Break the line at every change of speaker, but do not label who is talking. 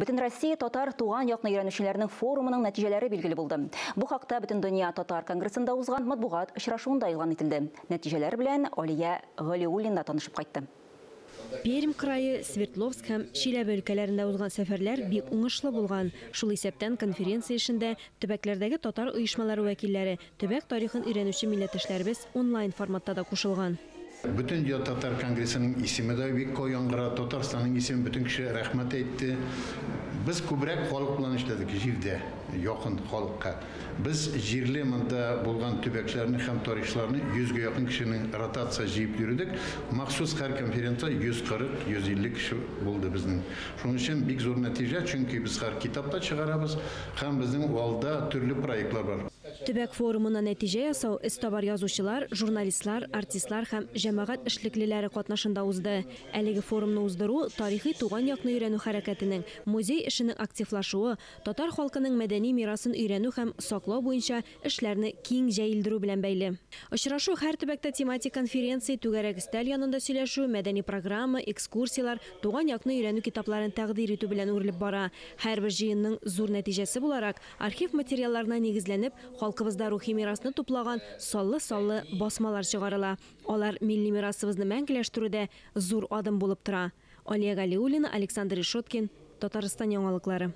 Бөтенроссия татар туган якны өйрәнүчеләрнең форумының нәтиҗәләре билгеле булды. Бу хакта Бөтендөнья татар конгрессында узган матбугат очрашуында игълан ителде. Нәтиҗәләр белән Алия Галиуллина танышып кайтты.
Пермь крае, Свердловск һәм Чиләбе өлкәләрендә узган сәфәрләр бик уңышлы булган. Шул исәптән конференция эшендә төбәкләрдәге татар оешмалары вәкилләре, төбәк тарихын өйрәнүче милләттәшләребез онлайн форматта да кушылган.
Бөтендөнья татар конгрессының исеме дә бик яңгырады, Татарстанның исеме бөтен кеше рәхмәт әйтте. Без күбрәк халык белән эшләдек, җирдә, якын халыкка. Без җирле монда булган төбәкләрне һәм тарихчыларны 100 гә якын кешенең ротация җыеп йөрдек. Махсус һәр конференция 140-150 кеше булды безнең. Шуның өчен бик зур нәтиҗә, чөнки без һәр китап та чыгарабыз һәм безнең алда төрле проектлар бар.
Төбәк форумына нәтиҗә ясау эзтабар язучылар, журналистлар, артистлар һәм җәмәгать эшлеклеләре катнашында узды. Әлеге форумны уздыру тарихи туган якны өйрәнү хәрәкәтенең, музей эшенең активлашуы, татар халкының мәдәни мирасын өйрәнү һәм саклау буенча эшләрне киң җәелдерү белән бәйле. Очрашу һәр төбәктә тематик конференция, түгәрәк өстәл янында сөйләшү, мәдәни программа, экскурсияләр, туган якны өйрәнү китапларын тәкъдир итү белән үрелеп бара. Һәрбер җыенның зур нәтиҗәсе буларак, архив материалларына нигезләнеп, халкыбызда рухи мирасны туплаган саллы-саллы басмалар чыгарыла. Алар милли мирасыбызны мәңгеләштерүдә зур адым булып тора. Алия Галиуллина, Александр Ишоткин, Татарстан яңалыклары.